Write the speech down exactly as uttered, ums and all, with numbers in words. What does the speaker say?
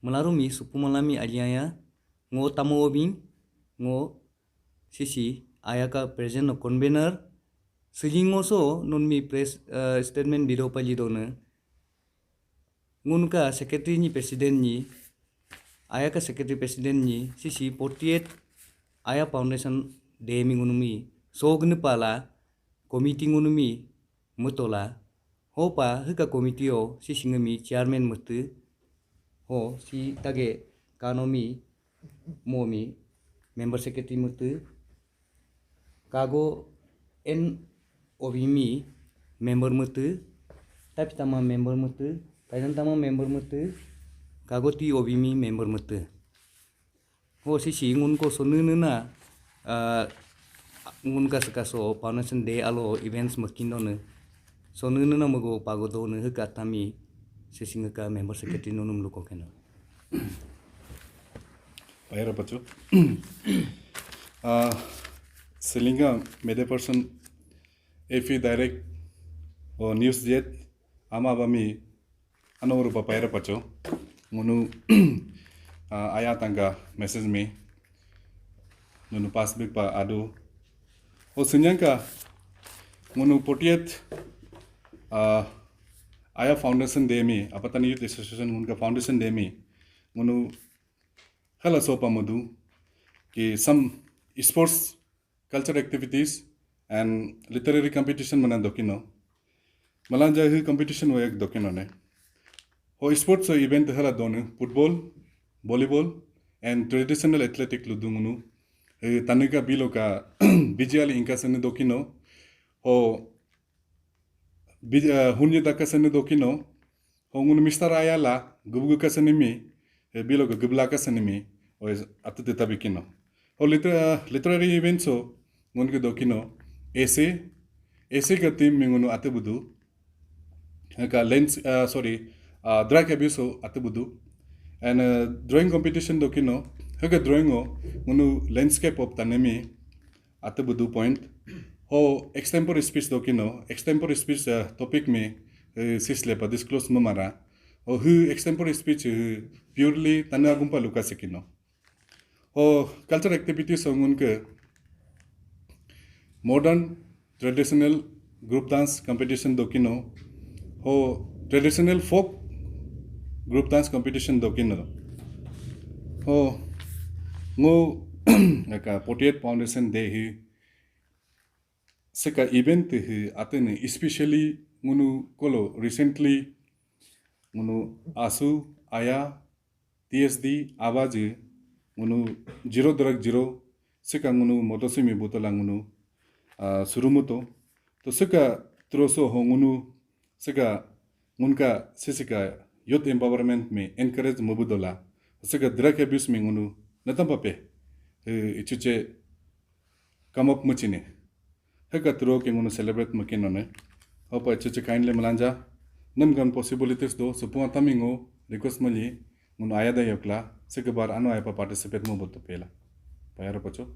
Melarumi supu malami aliaya, ngo tamo obing, ngo sisi ayaka president no convener, sejing ngo so nun mi press uh, statement bido pali done. Ngun ka secretary ni president ni, ayaka secretary president ni, sisi forty-eight aya foundation day mi ngunumi, so gnu pala, committee ngunumi, mutola, hopa hika committee o, sisi ngami chairman mutu, ho si tage kanomi, momi, member secretary mutu, kago en obimi member mutu, tapi tama member mutu, paidan tama member mutu, kago ti obimi member mutu. Ho sisi ngun ko sonu nuna, uh, ngun ka sekaso foundation day alo events makindo ne, sonu nuna mago pago do ne hika tami sisi ngka member secretary nunum luko kena. Paira pacho. Ah, selinga mede person efi direct o news jet ama bami ano rupa paira pacho. Ngunu ah, aya tangka message mi. Nunu pasbik pa adu. O senyangka ngunu forty-eight ah, aya foundation day mi, Apatani Youth Association ngunka foundation day mi. Ngunu hala sopa mudu ki some sports, culture activities and literary competition mana dokino. Malanja hi competition wayak dokino ne. Ho sports event hala donu football, volleyball and traditional athletic ludungunu. Tanika bilo ka B G L inka sene dokino. Ho hunye daka sene dokino. Ho ngunu mistar aya la gubugu ka sene mi, bilo ka gubla ka sene mi, o atu de tabikino. Ho literary event so ngunu ke dokino. Essay, essay ka team mi ngunu ate budu. Ka lens, sorry, drug abuse so ate budu. And drawing competition dokino. Haka drawing o ngunu landscape of tanemi ate budu point. Ho extempore speech dokino. Extempore speech topic mi sisle pa disclose mamara. Ho hu extempore speech hu purely tanu agumpa luka sekino. Ho culture activities ho ngunke modern traditional group dance competition dokino. Ho traditional folk group dance competition dokino. Ho ngo aka forty-eight foundation day hi seka event hi atene, especially ngunu kolo recently ngunu asu aya T S D abaji ngunu zero drug zero seka ngunu motosimi botola ngunu surumuto. To seka troso ho ngunu seka ngunka sisika youth empowerment mi encourage mubudola. Seka drug abuse mi ngunu natampa pe ichuche come up muchine. Heka turo ke ngunu celebrate makinone. Hopa ichuche kindly malanja. Nam gan possibilities do supu atami ngo request mali ngunu ayada yokla seka bar ano ayapa participate mubuto pela. Payara pacho.